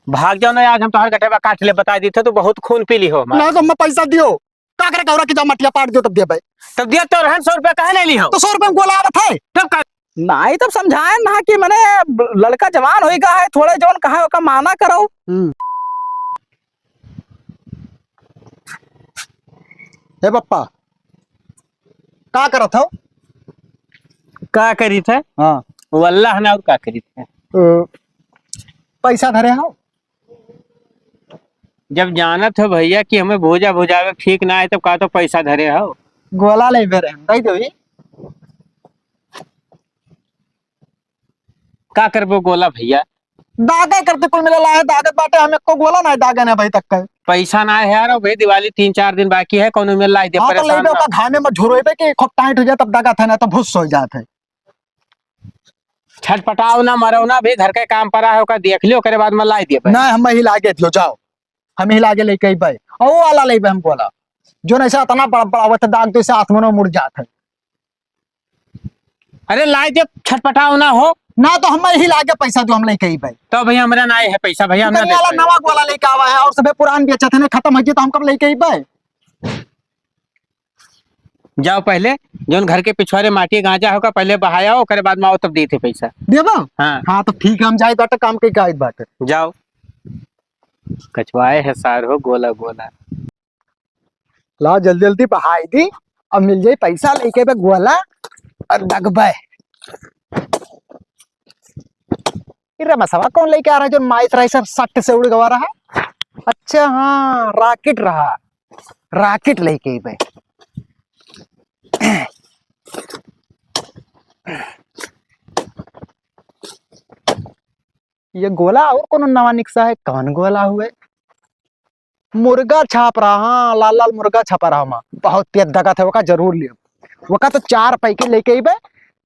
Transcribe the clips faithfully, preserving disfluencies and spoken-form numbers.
भाग जाओ ना, आज हम तोहार गटेबा काट ले, बताइ देत है, तू बहुत खून पी लिहो हमार। ना तो हमें पैसा दियो, का करे गौरा की जब मटिया पाट दियो तब देबे। तब दिया तो रहन, सौ रुपया काहे नहीं लिहो? तो सौ रुपया में गोला आवत है। तब का? नाहीं, तब समझाए ना कि मने लड़का जवान होइगा है, थोड़े जवन कहा ओका माना करो। हम्म। हे पप्पा, का करत हो? का करीत है? हाँ। वल्लाह ना, और का करीत है? अ, पैसा धरे हो? जब जानत हो भइया कि हमें भूजा भुजावे ठीक ना है, तब का तो पैसा धरे हो? गोला लेबे रहे, दे देबी। का करबो गोला भइया? दागे करते कुल मिला लाए, दागत बाटे, हम एको गोला ना दागे ना भाई तक का। पैसा ना है यार, अबे दिवाली तीन चार दिन बाकी है, कौनो मेल लाई दे, हाँ, तो परेशान लेबे ना। ओका घामे में झुरोइबे कि खूब टाइट हो जाए, तब दागत है ना, तो भुस हो जात है। छटपटाओ ना, मरो ना, भी घर के काम पड़ा है, ओका देख लियो, ओकरे बाद में लाई देबे। ना, हम ही लागे दियो, जाओ, हम ही लागे लेके अइबे, और वो वाला लेबे हम गोला, जो नहीं से इतना बड़ा बड़ा होता दाग, तो इसे आसमानों मुड़ जात है। अरे लाई दे, छटपटाओ ना हो। ना तो हम ही लागे पैसा जो हम लेके अइबे। तो भैया हमरा ना है पैसा, भैया हम ना दुकान वाला देते। नवा गोला लेके आवा है और सबे पुरान बेचत है ना, खत्म हो गया तो हम कब लेके अइबे? जाओ पहले, जौन घर के पिछवारे माटी गांजा होगा पहले बहाया हो, ओकरे बाद में आओ तब देते पैसा। देबो? हाँ। हाँ तो ठीक है, हम जाए बाटे काम के, के आइत बाटे। जाओ। कचवाए है सार हो गोला गोला। लाओ जल्दी जल्दी बहाई दी, अब मिल जाई पैसा, लेके बे गोला और दगबे। ई रमेशवा कौन लेके आ रहा है जो माइक रहा है, सब सट से उड़ गवा रहा है? अच्छा हाँ, राकेट रहा, राकेट लेके बे। ये गोला और कोनो नवा निकसा है, कौन गोला हुए? मुर्गा छाप रहा, हाँ, लाल लाल मुर्गा छपा रहा, मा बहुत तेज दगत है, ओका जरूर लियो। ओका तो चार पैकेट लेके अइबे,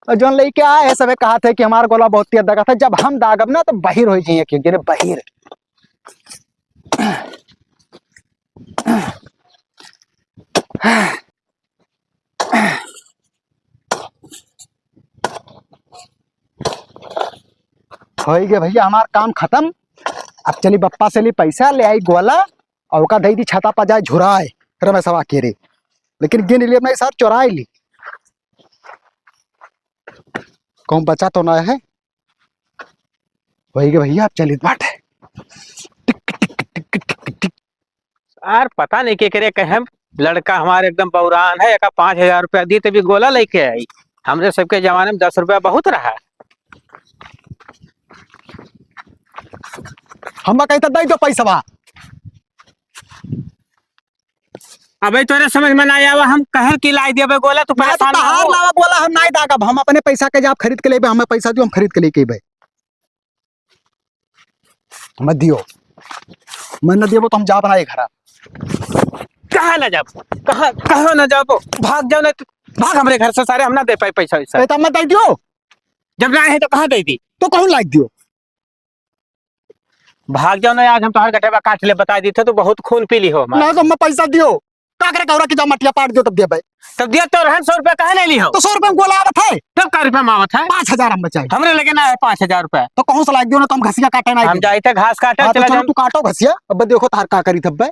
और जौन लेके आए हैं, सबे कहत है कि हमार गोला बहुत तेज दगत है, जब हम दागब ना, तो बहिर हो जाइए, क्योंकि रे बहिर। होइ गए भैया हमार काम खत्म। अब चली बप्पा से ली पैसा, ले आई गोला और ओका दे दी छाता पा जाए झुराए रमेशवा के रे। लेकिन गिन ली अपना सर चोराए ली। कौन बचा तो ना है। होइ गए भैया, अब चलित बाटे। टिक, टिक, टिक, टिक, टिक, टिक। यार, पता नहीं के करे कहे, लड़का हमारे एकदम बौरान है, एका पाँच हजार रुपया दी तभी गोला लेके आई। हमरे सबके जमाने में दस रुपया बहुत रहा। हम कहते दे दो पैसवा। अबे तोरे समझ में ना आवा, हम कहर की लाई देबे गोला, तू ना तो परेशान ना तहार हो। लावा गोला हम नाई दागब, हम अपने पैसा के जाब खरीद के लेबे, हमें पैसा दियो, हम खरीद के लेके अइबे। मत दियो, मैं न देबो तो हम जाब ना ये घरा। कहाँ ना जाबो, कहाँ, कहाँ ना जाबो, भाग जाओ ना तू, भाग हमरे घर से सारे, हम ना दे पाए पैसा वैसा। ए, तो मत दे दियो। जब ना है तो कहाँ दे दी? तो कहूँ लाग दियो। भाग जाओ ना, आज हम तोहार गटेबा काट ले, बताइ देत है, तू बहुत खून पी लिहो हमार। ना तो हमें पैसा दियो, का करे गौरा की जब मटिया पाट दियो तब देबे। तब दिया तो रहन, सौ रुपया काहे नहीं लिहो? तो सौ रुपया में गोला आवत है। तब का रुपया में आवत है? पाँच हजार हम बचाई। हमरे लगे ना है पाँच हजार रुपया। तो कहूँ से लाग दियो ना, तो हम घसिया काटे ना हम दियो। जाइत है घास काटे, हाँ, तो चला चलो जाओ। तू काटो घसिया, अब देखो तार का करी तब बे।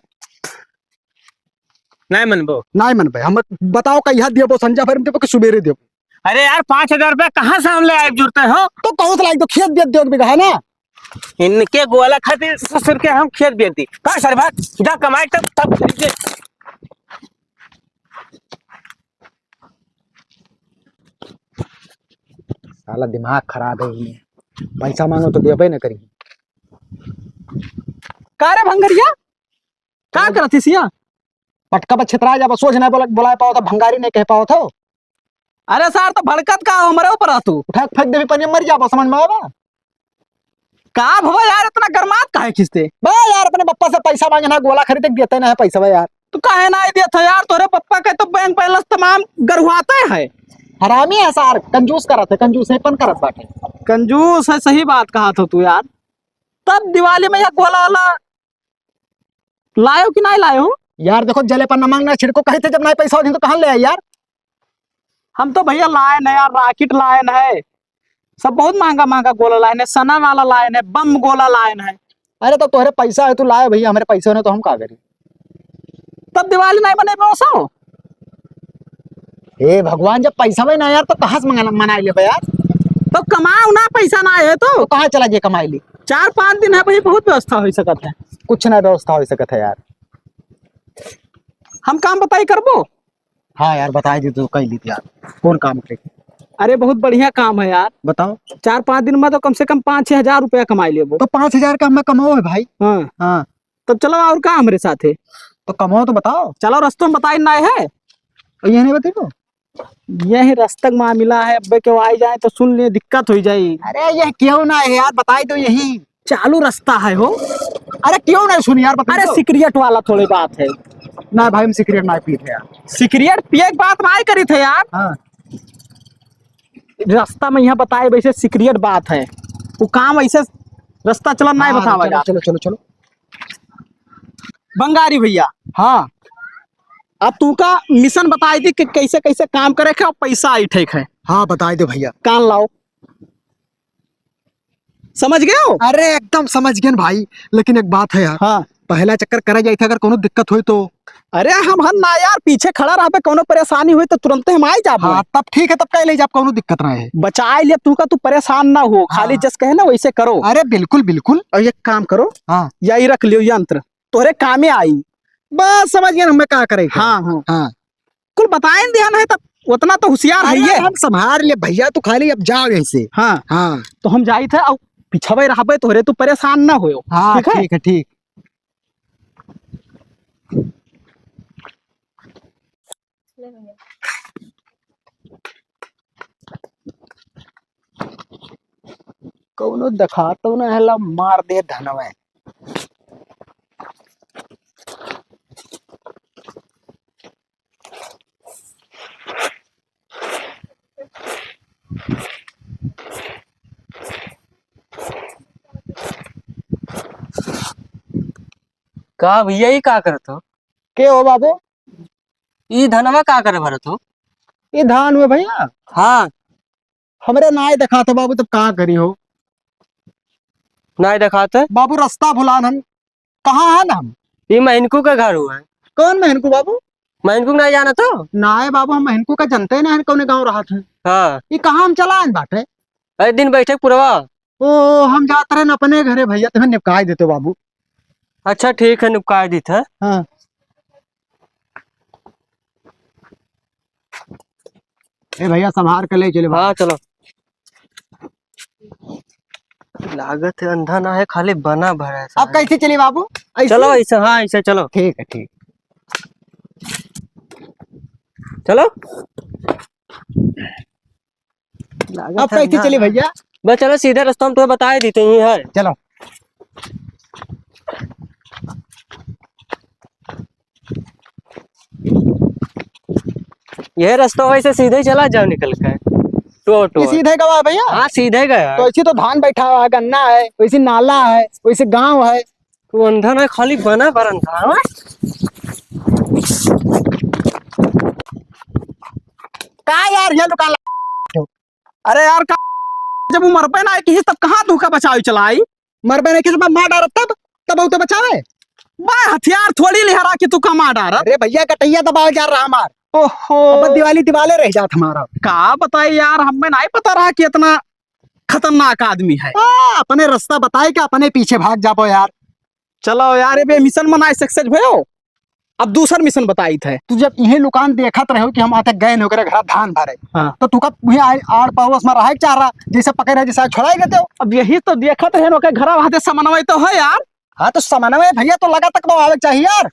नहीं मनबो। नहीं मनबे, हम बताओ कहिया देबो, संझा भर में देबो कि सुबेरे देबो? अरे यार, पाँच हजार रुपया कहाँ से हम ले आए जुरते हो? तो कहूँ से लाग दो, खेत बेच दो एक बीघा है ना। इनके गोला खातिर ससुर के हम खेत बेच दी। का सर बात, जा कमाई तब, तब खरीदे। साला दिमाग खराब है इन्हें। पैसा मांगो तो देबे न करी। का रे भंगरिया? का करत हिस हियाँ? पटका पर छितरा जाबो, सोझ नहीं बोला, बोलाए पाओ तो भंगारी नहीं कह पाओ तो। अरे सार, तो भड़कत का हमरे ऊपर आ तू? उठा के फेंक देबी, पनिया मर जाबो, समझ में आवा? का भवा यार, इतना गरमात काहे खींचते? बा यार, अपने पप्पा से पैसा मांगे ना, गोला खरीदे के देते ना है पैसा बा यार। तू काहे ना देत हो यार? तोरे पप्पा के तो बैंक बैलेंस तमाम गरहुआते हैं। हरामी है सार, कंजूस करत है, कंजूस है, पन करत बाटे। कंजूस है, सही बात कहा थो तू यार। तब दिवाली में यह गोला वाला लायो कि नहीं लायो? यार देखो, जले पर नमक ना छिड़को कहे थे, जब नहीं पैसा होती तो कहाँ ले आई यार? हम तो भैया लाए न यार, राकेट लाए न है, सब बहुत महंगा महंगा गोला लाए न, सना वाला लाए न, बम गोला लाए न है। अरे तो तोहरे पैसा है, तू लाए भैया, हमरे पैसे होने तो हम का करी? तब दिवाली नाहीं मनाई पाओ सो? हे भगवान, जब पैसा भी ना यार, तो कहाँ से मंगा-, मनाई लेबे यार? तो कमाओ ना, पैसा ना आए तो। तो कहाँ चला जे कमाई ली? चार पाँच दिन है भाई, बहुत व्यवस्था हो सकत है। कुछ ना व्यवस्था हो सकत है यार। हम काम बताई करबो? हाँ यार, बताई दे तो कई लीत यार। कौन काम करे? अरे बहुत बढ़िया काम है यार। बताओ। चार पाँच दिन में तो कम से कम पाँच छह हजार रुपया कमाई लेबो। तो पाँच हजार का हमें कमाओ है भाई। हाँ। हाँ। तब चलो और का हमरे साथ है? तो कमाओ तो बताओ। चलो रस्तों में बताई ना है। और ये नहीं बताई तो? यह रस्तक मामला है, अब्बे केहू आई जाए तो सुन ले, दिक्कत होई जाई। अरे, यह केहू ना है यार, बताई दो यही। चालू रस्ता है हो। अरे, केहू ना सुन यार, बताई अरे, दो। सिगरेट वाला थोड़ी बात है। ना भाई, हम सिगरेट ना पीत है यार। सिगरेट पिए के बात ना करी थे यार। हाँ। रस्ता में यहाँ बताए वैसे सिगरेट बात है, वो काम ऐसे रस्ता चलन ना हाँ, बतावा चलो, यार। चलो, चलो, चलो। बंगारी भैया। हाँ। अब तू का मिशन बताई दी कि कैसे कैसे काम करे के और पैसा आई ठीक है। हाँ, बताई दे भैया। कान लाओ, समझ गए हो? अरे एकदम समझ गए भाई, लेकिन एक बात है यार। हाँ। पहला चक्कर करे जाई थे, अगर कोनो दिक्कत होई तो। अरे हम हन ना यार, पीछे खड़ा रहबे, कोनो परेशानी होई तो तुरंते हम आई जाबो। हाँ, तब ठीक है, तब कह ले जाब, कोनो दिक्कत ना है। बचाए लिए तू का, तू परेशान ना हो, खाली हाँ। जस कहे ना वैसे करो। अरे बिल्कुल, बिल्कुल। और एक काम करो, हाँ। यही रख लियो यंत्र। तोहरे कामे आई। बस समझ गए हमें का करे के। हाँ, हाँ। हाँ। कुल बताए न दिया नहीं तब उतना तो होशियार है अरे ये। हम संभार ले भैया, तू खाली अब जाओ यहीं से। हाँ। हाँ। तो हम जाई थे, अब पिछवे रहबे तोहरे, तू परेशान ना होयो। हाँ, ठीक है? ठीक है, ठीक। कौनो देखातो ना हला, मार दे धनवे। का भैया, ई का करत हो? के हो बाबू? ई धनवा का करे भरत हो? ई धान हुए भैया? हाँ। हमरे नाय देखात हो बाबू, तब का करी हो? नाय देखात है? बाबू, रस्ता भुलान हन। कहाँ हन हम? ई महनकू का घर हुआ है। कौन महनकू बाबू? महनकू का नाय जानत हो? नाय बाबू, हम महनकू का जनते ना हन, कौने गाँव रहत है। हाँ। ई कहाँ हम चला आन बाटे? अरे दिन बैठक पुरवा। ओ, हम जात रहे न अपने घरे भैया, तुम्हें निपकाई देते बाबू। अच्छा ठीक है, निपकाई देत है। हाँ। ए भैया, संभार के ले चले बाबू। हाँ, चलो। लागत है अंधा ना है, खाली बना भरा है अब सारा। कैसे चले बाबू? ऐसे? चलो ऐसे, हाँ, ऐसे चलो। ठीक है, ठीक। चलो। लागत अब है कैसे ना। चली भैया? बस चलो सीधे रस्ता हम तुम्हें बताए देते ही है। चलो। यह रस्ता वैसे सीधे ही चला जाओ निकल के। टो, टो। ये सीधे गवा है भैया? हाँ, सीधे गया। तो ऐसी तो धान बैठा हुआ है, गन्ना है, वैसी नाला है, वैसी गाँव है। तू अंधा ना, खाली बना भरा अंधा, हाँ? का यार, ये दुकान लगा? अरे यार, का जब वो मरबे ना किहिस, तब कहाँ तू का बचाव चलाई? मरबे ना किहिस, मार डारत तब, तब वो तो बचावे। बा हथियार थोड़ी लिहरा कि तू का मार डारत। अरे भैया, गटैया दबाव जा रहा हमार। ओहो। अब दिवाली दिवाले रह जात हमारा। का बताई यार, हमें नहीं पता रहा कि इतना खतरनाक आदमी है। आ, अपने रस्ता बताए के अपने पीछे भाग जाबो यार। चलो यार, ये मिशन मनाए सक्सेस भयो। अब दूसर मिशन बताई थे। तू जब इहे लुकान देखत रहो कि हम आते गए न ओकरे घर धान भरे, हाँ। तो तू का उहे आड़, आड़ पड़ोस में रहे चाह रहा, जैसे पकड़े रहे, जैसे छोड़ाई देते हो। अब यही तो देखत रहे न, ओके घर वहां से समन्वय तो है यार। हाँ, तो समन्वय भैया तो लगा तक तो आवे के चाहिए यार।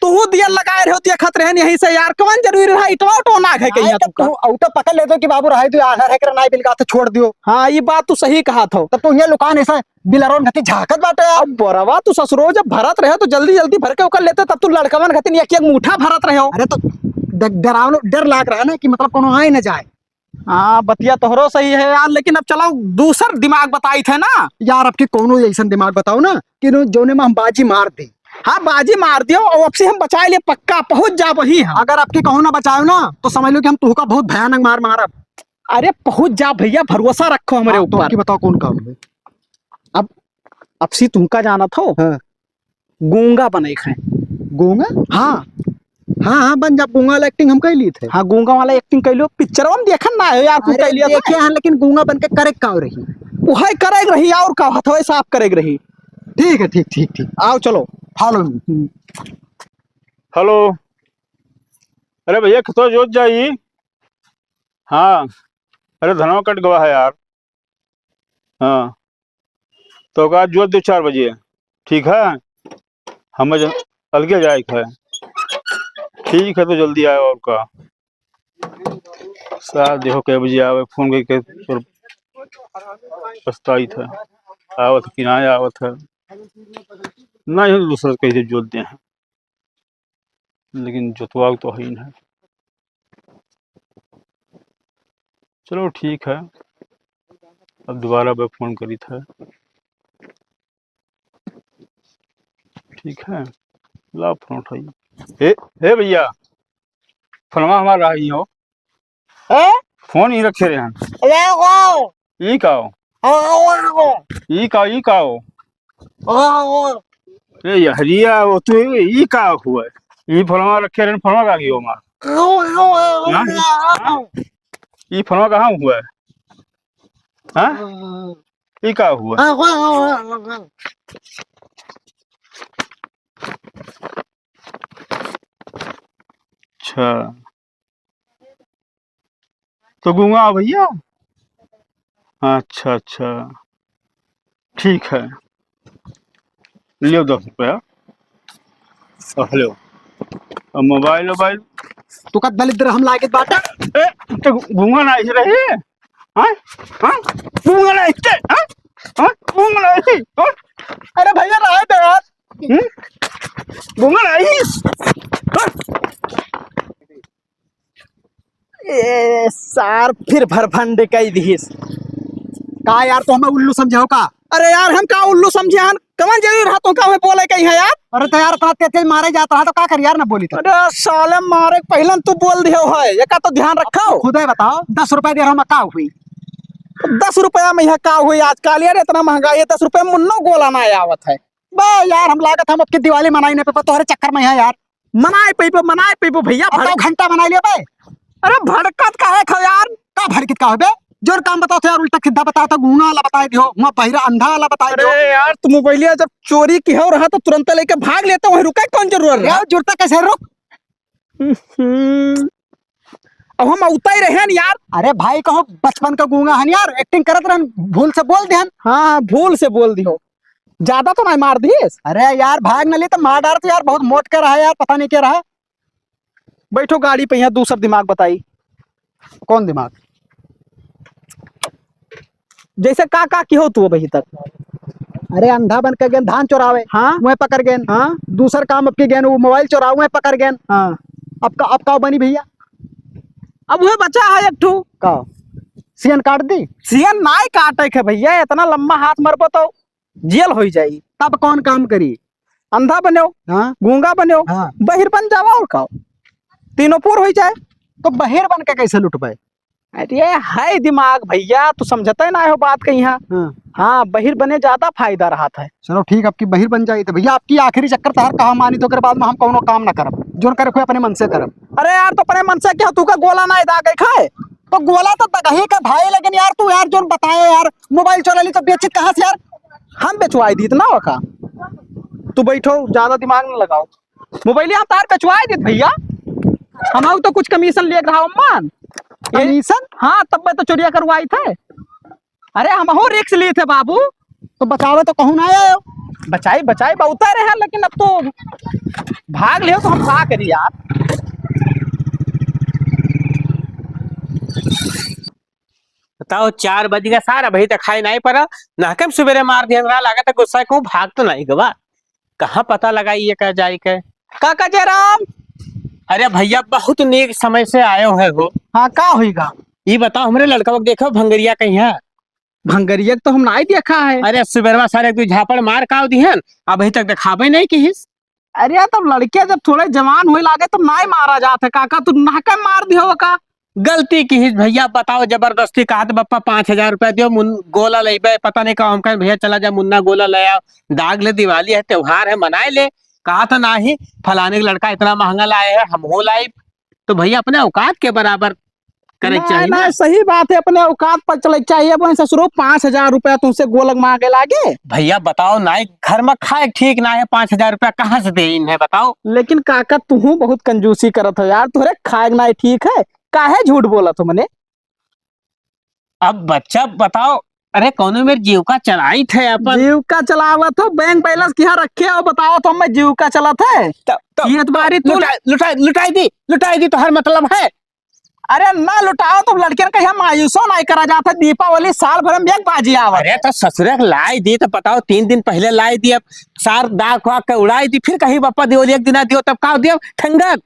तू दिया लगाए रहो, देखत रहे यहीं से यार, कौन जरूरी रहा, इटवा उटवा ना है कहीं अरे, तू तब का। तू औटो पकड़ लेते कि बाबू रहे, तू आधा रह कर ना बिलगा तो छोड़ दियो। हाँ, ये बात तू सही कहा था। तब तू ये लुकान ऐसा बिलरौन घटी झाकत बाटे। अब बोरवा तू ससुरो जब भरत रहे तो जल्दी जल्दी भर के ओकर लेते, तब तू लड़कवन घटिन एक एक मुठा भरत रहे हो। अरे तो ड-, डरावनो डर लाग रहा ना कि मतलब कोनो आए ना जाए। हाँ, बतिया तोहरो सही है यार, लेकिन अब चलो दूसर दिमाग बताई थे ना। यार, अब की कोनो ऐसन दिमाग बताओ ना कि नो-, जोने में हम बाजी मार दे। हाँ, बाजी मार दियो और अब से हम बचाए लिए पक्का पहुंच जा वही हम। अगर अब की कहूँ ना बचाओ ना तो समझ लो कि हम तुहका बहुत भयानक मार मारब। अरे पहुंच जा भैया, भरोसा रखो हमारे हाँ, तो ऊपर। अब की बताओ कौन काम है? अब अब सी तुमका जानत हो? हाँ। गूंगा बने क है। गूंगा? हाँ। हाँ, हाँ, बन जा, गूंगा वाला acting हम कइ ली थे। हाँ, गूंगा वाला acting कइ लो, पिक्चरवा में देखन ना हो यार, तू अरे, कइ लिया था। देखे हैं, लेकिन गूंगा बन के करे क का रही? वही करे क रही, और का हथवे साफ करे क रही। ठीक है, ठीक, ठीक, ठीक। आओ, चलो। Follow me। हम्म। Hello। अरे भइया, खेतवा जोत जाई। हाँ। अरे, धनवा कट गवा है यार। हाँ। तो का, जोत दो चार बजे। ठीक है। हमें ज-, अलगे जाए क है। ठीक है, तो जल्दी आयो और का। सार देखो कै बजे आवे, फोन करके तोर पछताइत है, आवत कि ना आवत है। नहीं, दूसरा कैसे जोत दे हैं, लेकिन जोतवा तो है ही ना। चलो ठीक है, अब दोबारा मैं फोन करी था। ठीक है, ला फोन उठाई। हे, हे भइया, फोनवा हमार रहा ही हो। हैं? फोन ही रखे रहे हैं। ले आओ। ई का हो? आओ, आओ। ई का, ई का हो? आओ। ए, यहरिया, वो तू, ई का हुआ? ई फोनवा रखे रहे, फोनवा का गयो हमार? आओ, आओ, आओ, हाँ? आओ। ई फोनवा कहाँ हुआ है? हाँ? ई का हुआ? आओ, आओ, आओ, आओ। अच्छा, तो गूंगा हो भइया? अच्छा, अच्छा, ठीक है, लियो दस रुपया। और हेलो, और मोबाइल, मोबाइल। तू का दलिद्र हम लागे बाटा? ए, तो गूंगा ना ऐसे रही? हाँ? हाँ? गूंगा ना ऐसे? हाँ? हाँ? गूंगा ना ऐसे? हाँ? अरे भइया, रहे दे यार। हम्म? गूंगा ना ऐसे? हाँ? ए, सार फिर भरफंड कइ दिहिस। का यार, तो हमें उल्लू समझाओ का? अरे यार, हम का उल्लू समझे हन? कवन जरूरी रहा तो का हमें बोले कहीं है यार? अरे तो यार, इतना तेज तेज मारे जात रहा तो का कर यार, ना बोली तो। अरे साले, मारे क पहिलन तू बोल दियो है, एका तो ध्यान रखो। खुदे बताओ, दस रुपया दे रहा हूँ, मैं का हुई? दस रुपया में यहाँ का हुई आजकल यार, इतना महंगा, ये दस रुपया में मुन्नो गोला ना आवत है। बे यार, हम लागत हम आपकी दिवाली मनाई नहीं पे, तोहरे चक्कर में है यार। मनाए पइबो, मनाए पइबो भइया, अब भड़- तो घंटा मनाए लिया बे। अरे भड़कत काहे खो यार? का भड़कत का हो बे? जोर काम बताओ थे यार, उल्टा सीधा बताओ थे, गूंगा वाला बताए दियो, हुआ बहिरा अंधा वाला बताए दियो। अरे यार, तुम मोबाइलिया जब चोरी की हो रहा तो तुरंत लेके भाग लेते, वहीं रुके कौन जरूरत रहा? यार, जुड़ता कैसे रुक? हम्म। अब हम उताई रहे हैं यार। अरे भाई, कहो बचपन का गूंगा हन यार, acting करत रहन, भूल से बोल देहन। हाँ, हाँ, भूल से बोल दियो। ज्यादा तो नहीं मार दिस? अरे यार, भाग न ली तो मार डारत यार, बहुत मोट के रहा यार, पता नहीं के रहा। बैठो गाड़ी पे, यहाँ दूसर दिमाग बताई। कौन दिमाग? जैसे का, का की हो तू अबही तक? अरे अंधा बन के गेन धान चोरावे, हाँ? वह पकड़ गेन। हाँ? दूसर काम अब की गेन, वो मोबाइल चोरावे, वह पकड़ गेन। हाँ। अब का, अब का बनी भइया? अब वह बचा है एक ठो। का? सीएन काट दी? सीएन नाई काटे के भइया, इतना लम्बा हाथ मरबो तो जेल होई जाई। तब कौन काम करी? अंधा बन्यो, हाँ। गूंगा बन्यो, हाँ। बहिर बन जावा और का? तीनों पूर होई जाए। तो बहिर बन के कैसे लुटबे? अरे है दिमाग भइया, तू समझते ना हो बात कहीं। हाँ। हाँ। हाँ, बहिर बने ज्यादा फायदा रहत है। चलो ठीक, अब की बहिर बन जाई तो भइया, अब की आखिरी चक्कर तोहार कहा मानी तो ओकरे बाद में हम कौनो काम ना करब, जोन करे कोई अपने मन से करब। अरे यार, तो अपने मन से क्या, तू का गोला ना दागे खाए? तो गोला तो दगही का भाई, लेकिन यार तू यार जोन बताए यार, मोबाइल चोरा ली तो बेचित कहाँ से यार? हम बेचवाई दीत ना ओका। तू बैठो, ज्यादा दिमाग ना लगाओ। मोबाइल हम तार बेचवाई दीत भइया, हम तो कुछ कमीशन लेत रहा अम्मान। कमीशन? हाँ, तब मैं तो चोरिया करवाई थे। अरे हम हो रिस्क ली थे बाबू। तो बचावे तो कहूँ ना आयो। बचाई, बचाई बहुत रहे हैं, लेकिन अब तो भाग लियो तो हम का करी यार। बताओ, चार बज गया सार, अबही तक खाए नाई परा। नहकम सुबेरे मार दिया रहा, लागत है गुस्सा को भाग तो नाई गवा। कहाँ पता लगाई ये का जाई के? काका जयराम। अरे भइया, बहुत नीक समय से आयो है हो। हाँ, का होइगा? ई बताओ, हमरे लड़का को देखो, भंगरिया कहीं है? भंगरिया के तो हम नाई देखा है। अरे सुबेरवा सारे एक दू झापड़ मार काव दिहन, अबही तक देखाबे नहीं किहिस। अरे यार, तब लड़के जब थोड़े जवान होए लागे तब नाई मारा जात है काका, तू नहका मार दिहो का? गलती किहिस भइया, बताओ, जबरदस्ती कहत बप्पा पाँच हजार रुपया दियो, मुन-, गोला लइबे, पता नहीं का हम कहेन, "भइया चला जा मुन्ना गोला ले आओ, दाग ले, दिवाली है, त्योहार है, मनाए ले।" कहत नाही, "फलाने के लड़का इतना महंगा लाए है, हमहू लाइब।" तो भइया अपने औकात के बराबर करे के ना, चाही ना, ना। सही बात है, अपने औकात पर चले के चाहिए। अब ससुरो पाँच हजार रुपया तुमसे गोलक मांगे लागे। भइया बताओ ना, घर में खाए ठीक ना है, पाँच हजार रुपया कहाँ से दे इन्हें बताओ? लेकिन काका तुहू बहुत कंजूसी करत हो यार, तोहरे खाए के ना ठीक है, काहे झूठ बोलत हो मने? अब बच्चा बताओ, अरे कौनो मेर जीविका चलाइत है अपन। जीविका चलावत हो, बैंक बैलेंस किहाँ रखे हो, बताओ तो हमें जीविका चलत है। तो, तो, ये तो बारी तू लुटा, लुटा, लुटाई दी, लुटाई दी तो हर मतलब है। अरे ना लुटाओ तो लड़कियन का यहाँ मायूसो नहीं करा जाता, दीपावली साल भर में एक बाजी आवत अरे है। तो ससुरे के लाई दी तो बताओ, तीन दिन पहले लाई दी, अब सार दाग वाग के उड़ाई दी, फिर कहीं बप्पा दिवाली एक दिना दियो तब का दियो ठंगक।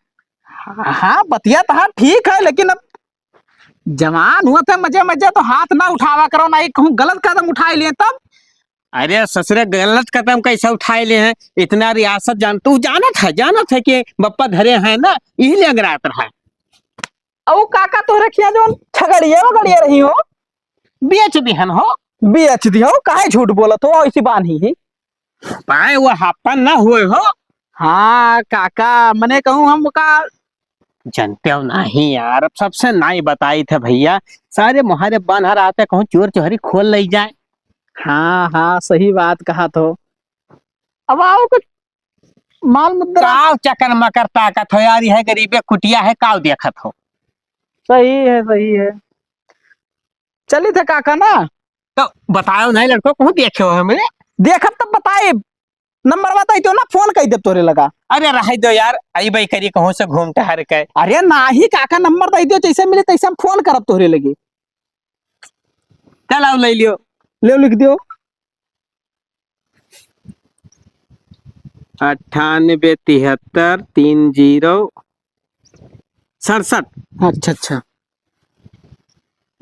हाँ, बतिया तो हाँ ठीक है, लेकिन अब जवान हुआ थे मजे मजे तो हाथ ना उठावा करो, ना ही कहूँ गलत कदम उठाए लिए तब। अरे ससुरे गलत कदम कैसे उठाए ले हैं? इतना रियासत जान, तू जानत है, जानत है कि बप्पा धरे हैं ना, यही ले अंगरात रहा है। अउ काका तोहरे खिया जौन छगड़िया वगड़िया रही हो? बेच दिहन हो। बेच दिहो, काहे झूठ बोलत हो? ऐसी बात ही है। पाए वो हापन ना हुए हो। हाँ काका, मने कहूँ हम का जानते हो नहीं यार, अब सबसे नाई बताई थे भइया, सारे मोहारे बान्हर आते कहूँ चोर चोहरी खोल लई जाए। हाँ, हाँ, सही बात कहा तो। अब आओ कुछ माल मुद्रा। काव चकर मकर ताकत हो यार, यह गरीबे कुटिया है, काव देखत हो। सही है, सही है। चली थे काका ना। तो बताओ नहीं लड़को, कहूँ देखे हो हमरे? देखब तब बताए। नंबर बताई दो ना, फोन कई देब तोरे लगा। अरे रह दो यार, आई बाई करी कहूँ से घूम टहर के। अरे नाही काका, नंबर दे दियो, जैसे मिले तैसे हम फोन करब तोरे लगे। चल आओ ले लियो। ले लिख दियो। अट्ठानबे तिहत्तर तीन जीरो सड़सठ। अच्छा, अच्छा।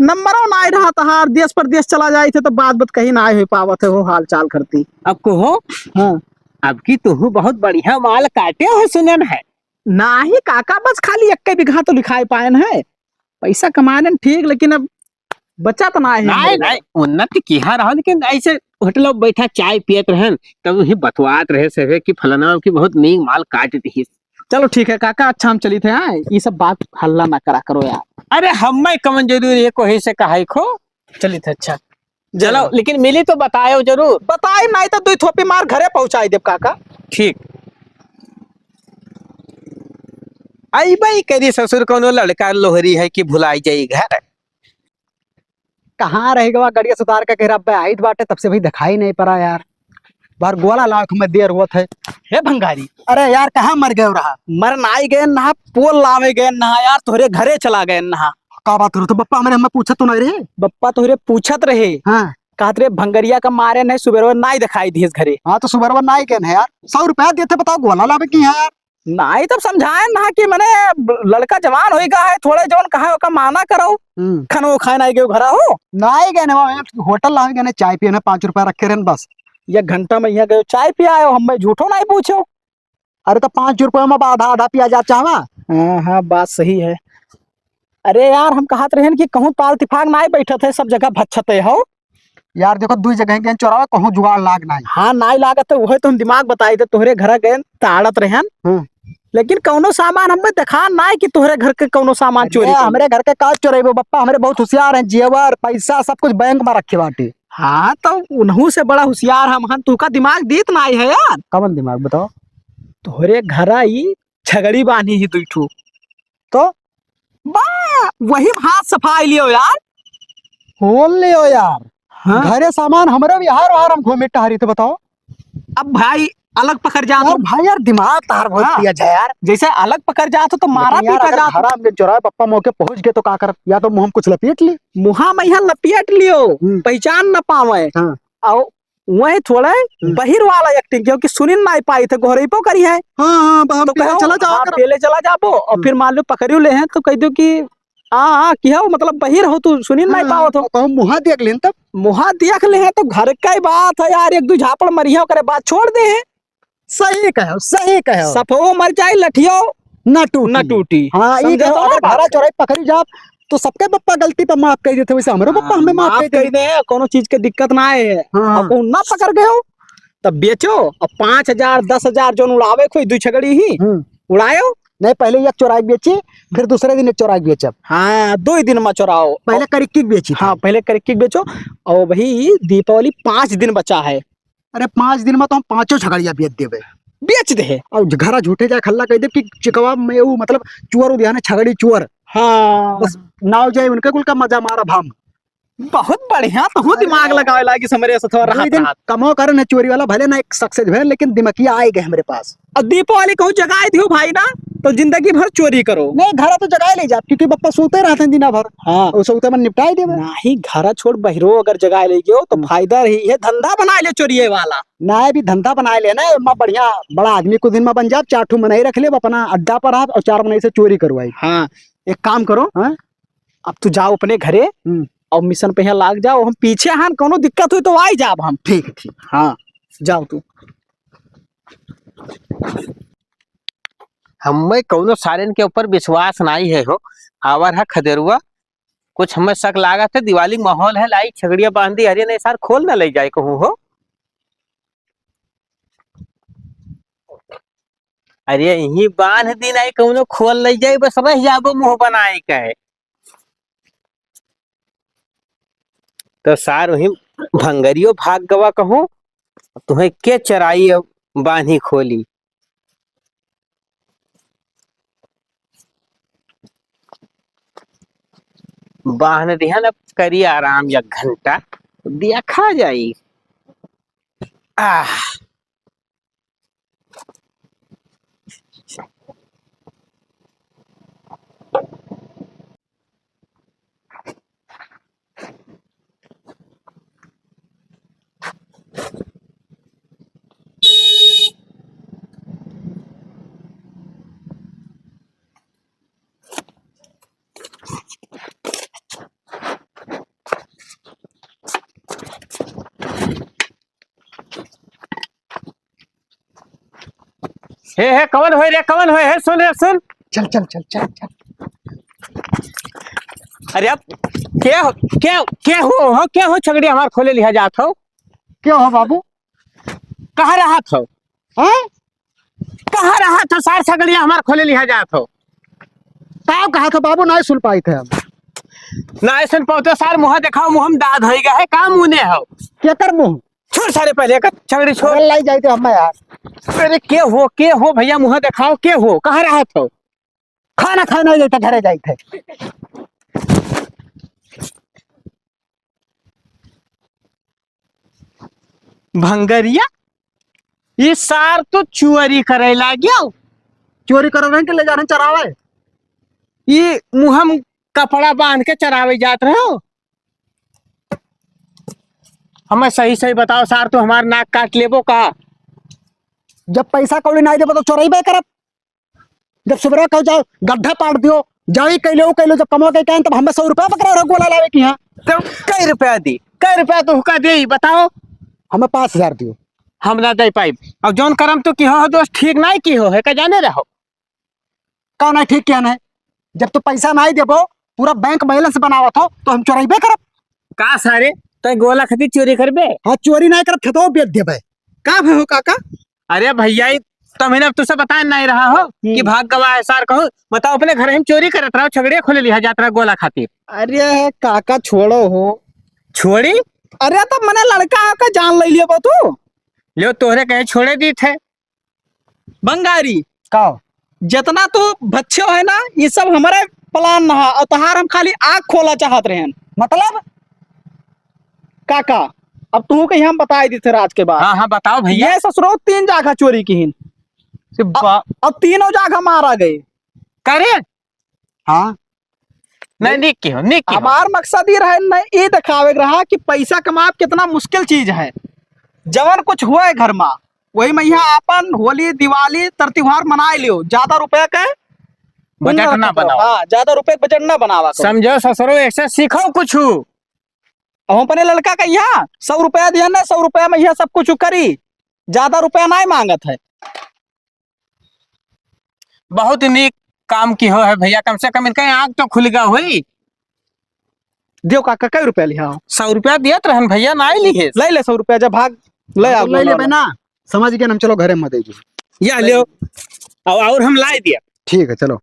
नंबरो नाई रहा तहार, देश परदेश चला जाई थे तो बात बात कहीं नाई हो पावत है, हो हाल चाल करती। अब को हो? हाँ। अब की तुहू बहुत बढ़िया माल काटे हो सुनन है। नाही काका, बस खाली एक बीघा तो लिखाए पायन है, पैसा कमायन ठीक, लेकिन अब बचत ना है नाई, हमरे। नाई, उन्नति किहा रहा, लेकिन ऐसे होटल में बैठा चाय पियत रहन, तब वही बतवात रहे सभे कि फलाना की बहुत नीक माल काट दी। चलो ठीक है काका, अच्छा हम चली थे, हाँ, ये सब बात हल्ला ना करा करो यार। अरे हमें कमन जरूरी है कोई से कहाई खो। चली थे, अच्छा। चलो, चलो। लेकिन मिली तो बतायो जरूर। बताई नहीं तो दुई थोपी मार घरे पहुंचाई देब काका। ठीक। आई बाई करी ससुर कोनो लड़का लोहरी है कि भुलाई जाई घर। कहाँ रह गवा? गड़िया सुधार के कह रहा, "अब्बे आइत बाटे, तब से भाई दिखाई नहीं पड़ा यार। बाहर गोला लाख में देर हुआ थे।" हे भंगारी। अरे यार, कहाँ मर गए रहा? मर नाई गए नहा, पोल लावे गए नहा यार, तोहरे घरे चला गए नहा। का बात करो तो बप्पा हमरे हमें पूछत तो नहीं रहे? बप्पा तोहरे पूछत रहे। हाँ। कहत रहे, "भंगरिया का मारे नहीं, सुबेरवा नाई दिखाई दिए घरे।" हाँ, तो सुबेरवा नाई गए हैं यार, सौ रुपया देते, बताओ, गोला लावे की है यार। नाई तब समझाए ना कि मने लड़का जवान होई गा है, थोड़े जवन कहा ओका माना करो। हम्म। खानो खाए नाई गयो घरा हो। नाई गए ना, वहाँ होटल लावे गए ना, चाय पिए ना, पाँच रुपया रखे रहन बस। एक घंटा में यहाँ गयो चाय पिया आयो, हमें झूठो नाई पूछो। अरे तो पाँच रुपया में आधा आधा पिया जा चाहवा। हाँ, हाँ, बात सही है। अरे यार, हम कहत रहन कि कहूँ पाल तिफाक नाई बैठत है, सब जगह भच्छते हो। यार देखो, दुई जगह गए चोरावे, कहूँ जुगाड़ लाग नाई। हाँ, नाई लागत है, वही तो हम दिमाग बताई थे, तोहरे घर गए ताड़त रहन। हम्म। लेकिन कौनो सामान हमें देखा नाई कि तोहरे घर के कौनो सामान अरे, चोरी कइले। हमरे घर के का चोरेबो बप्पा, हमरे बहुत होशियार हैं, जेवर, पैसा, सब कुछ बैंक में रखे बाटे। हाँ, तो उन्हू से बड़ा होशियार हम हन, तू का दिमाग दीत नाई है यार। कवन दिमाग बताओ? तोहरे घर आई छगड़ी बांधी ही दुई ठो। तो बा, वही में हाथ सफाई लियो यार। होल लियो यार। हाँ। घरे सामान हमरे भी हार हार हम घूमे टहरी थे, बताओ। अब भाई अलग पकड़ जा यार, तो। भाई यार, दिमाग तार बहुत हाँ। तेज है यार। जैसे अलग पकड़ जा तो, तो मारा लेकिन यार, पीटा अगर जा तो। घर हमके चोराए पप्पा मौके पहुंच गए तो का करब? या तो मुंह में कुछ लपेट ली। मुहा में यहाँ लपेट लियो, हम्म। पहचान न पावे। हाँ। और वही थोड़े हम्म। बहिर वाला एक्टिंग, क्योंकि सुनिन नाई पाई थे, गोहरइपो करी है। हाँ, हाँ, बा-, तो पहले कहो, चला जाओ हाँ, कर। पहले चला जाबो, और हम्म। फिर मान लो पकड़ियो ले हैं, तो कह दो कि हाँ, हाँ, कि हो, मतलब बहिर हो तू, सुनिन नाई हाँ, पावत हो। तो कहूँ मुहा देख लेन तब। मुहा देख ले हैं, तो घर का ही बात है यार, एक दो झापड़ मरिया करे बात छोड़ दे हैं। सही कहो, सही कहो। सफो मर जाए, लठियो न टूटी। न टूटी। हाँ, ई समझे कहो, तो अगर बात घरा है। चोराई पकड़ी जाब, तो सबके पप्पा गलती पर माफ कइ देते, वैसे हमरो पप्पा हाँ, हमें माफ माफ कइ दे। कइ दे, कौनो चीज के दिक्कत ना है। हाँ। और कहूँ ना पकड़ गए हो, तब बेचो, और पाँच हजार, दस हजार जौन उड़ावे कोई दुइ छगड़ी ही, हम्म। उड़ायो। नहीं, पहले एक चोराई के बेची, फिर दूसरे दिन एक चोराई के बेचब। हाँ, दुइ दिन में चोराओ। पहले करिक्की के बेची थी। हाँ, पहले करिक्की के बेचो। और भाई, दीपावली पाँच दिन बचा है। अरे, पाँच दिन में तो हम पाँचों छगड़िया बेच देबे। बेच दे। और घरा झूठे जाए हल्ला कइ देब कि चिकवा में वो, मतलब, चोर उधियाने, छगड़ी चोर। हाँ। बस नाव जाए उनके कुल का मजा मारब हम। बहुत बढ़िया, तू अरे, दिमाग लगावे लागी समरे से थोड़ा दो राहत दिन राहत। कमो करे न चोरी वाला, भले ना एक सक्सेस भे, लेकिन दिमागिया आइ गए हमरे पास। अब दीपावली कहूँ जगाए दियो भाई ना, तो जिंदगी भर चोरी करो। नहीं, घरा तो जगाए ले जाब, क्योंकि बप्पा सोते रहते हैं दिना भर। हाँ। वो सोते मन निपटाए देबे। नहीं, घरा छोड़ बहिरो अगर जगाए ले गयो, तो हम्म। फायदा रही है, धंधा बनाए ले चोरिये वाला। ना, अभी धंधा बनाए ले ना, मैं बढ़िया बड़ा आदमी कुछ दिन में बन जाब, चार ठो मनई रख लेब, अपना अड्डा पर आप और चार मनई से चोरी करवाई। हाँ। एक काम करो, हाँ? अब तू जाओ अपने घरे हम्म। और मिशन पे यहाँ लाग जाओ, हम पीछे हन, कौनो दिक्कत हुई तो आई जाब हम। ठीक, ठीक। हाँ, जाओ तू। हमें कौनो सारेन के ऊपर विश्वास नाई है हो। आवर है खदेरुआ, कुछ हमें शक लागत है, दिवाली के माहौल है, लाई छगड़िया बांध दी, अरे नहीं सार, खोल ना ले जाए कहूँ हो। अरे यहीं बांध दी, नाई कौनो खोल ले जाए, बस रह जाबो मुंह बनाए के। तो सार वहीं भंगरियो भाग गवा कहूँ, तुम्हें के चराई अब बांधी खोली। बांध दिहन, अब करी आराम एक घंटा, देखा जाई। आह। हे, हे, कवन होय रे, कवन होय? हे, सुन रे, सुन। चल, चल, चल, चल, चल। अरे अब के हो, के, के हो, हो, के हो छगड़ी हमार खोले लिहा जात हो? के हो बाबू? कहाँ रहत हो? हैं? कहाँ रहत हो सार, छगड़ी हमार खोले लिहा जात हो? ताव कहा था बाबू, नाहीं सुन पाई थे हम। नाहीं सुन पाओ तो सार, मुँह देखाओ, मुँह में दाद होई गया है, का मुँह ने हो? केकर मुँह? छोड़ सारे पहले का छगड़ी छोड़। अरे लाई जाई थे हम यार। अरे के हो, के हो भैया, मुँह देखाओ, के हो, कहाँ रहत हो? खाना खाए नाहीं जाई थे, घरे जाई थे। भंगरिया, ई सार तो चोरी करे लाग्यो। चोरी करे रहे के ले जा रहे चरावे। ई मुँह में कपड़ा बांध के चरावे जात रहे हो। हमें सही सही बताओ सार, तू हमार नाक काट लेबो का? जब पैसा कौड़ी नाहीं देबो तो चोरइबे करब। जब सुबेरे कहो जाओ गड्ढा पाड़ दियो, जाओ ई कइलो, ऊ कइलो, जब कमवा के कहें तब हमें सौ रुपया पकड़ा रहो गोला लावे की। हाँ, तो कई रुपया दी, कई रुपया तो हुका दे, बताओ। हमें पाँच हजार दियो। हम ना दे पाइब। अब जौन करम तू किहो हो दोस्त, ठीक नाहीं किहो है, का जाने रहो। का नाहीं ठीक किहा नाहीं? जब तू पैसा नाहीं देबो, पूरा बैंक बैलेंस बनावत हो, तो हम चोरइबे करब। का सारे, तै गोला खातिर चोरी करबे? हाँ, चोरी नाहीं करब, खेतवा बेच देबे। का भे हो काका? अरे भैया, ई तमिन अब तुसे बताए नाहीं रहा हो हम्म। कि भाग गवा है सार कहूँ। बताओ, अपने घर हम चोरी करत रहो, छगड़िया खोले लिहा जात रहा गोला खातिर। अरे काका, छोड़ो हो। छोड़ी? अरे तब मने लड़का आका जान ले लियो तू। लियो, तोहरे कहे छोड़े दी थे। बंगारी, का? जितना तू भच्छो है ना, ई सब हमारे प्लान ना है, और तोहार हम खाली आँख खोला चाहत रहेन। मतलब? काका, अब तू कहीं हम बताई दी थे राज के बात। हाँ, हाँ, बताओ भैया। ये ससुरो तीन जागा चोरी किहिन। से अब, बा- अब तीनों जागा मारा गए। करे? हाँ। नहीं, नीक किहो, नीक किहो। हमार मकसद ई रहे, नहीं, ई देखावे के रहा कि पैसा कमाब कितना मुश्किल चीज है। जवन कुछ हुए घर मा, वही में यहाँ आपन होली, दिवाली, तर त्योहार मनाए लियो। ज्यादा रुपया के बजट ना बनावा। हाँ, ज्यादा रुपया के बजट ना बनावा करो। समझो ससुरो, ऐसे सीखो कुछ। अब हम अपने लड़का का यहाँ सौ रुपया दिया ना, सौ रुपया में यहाँ सब कुछ करी, ज्यादा रुपया नाहीं मांगत है। बहुत नीक काम किहो है भैया, कम से कम इनका आँख तो खुल गया होई। दियो काका, कई रुपया लिहा हो? सौ रुपया दियत रहन भैया, नाहीं लिहे। ले ले सौ रुपया, जब भाग ले हाँ, आओ तो ले ले बोला। बहना, समझ गए हम, चलो घरे में दे दी। या लियो, और, और हम लाई दिया। ठीक है, चलो।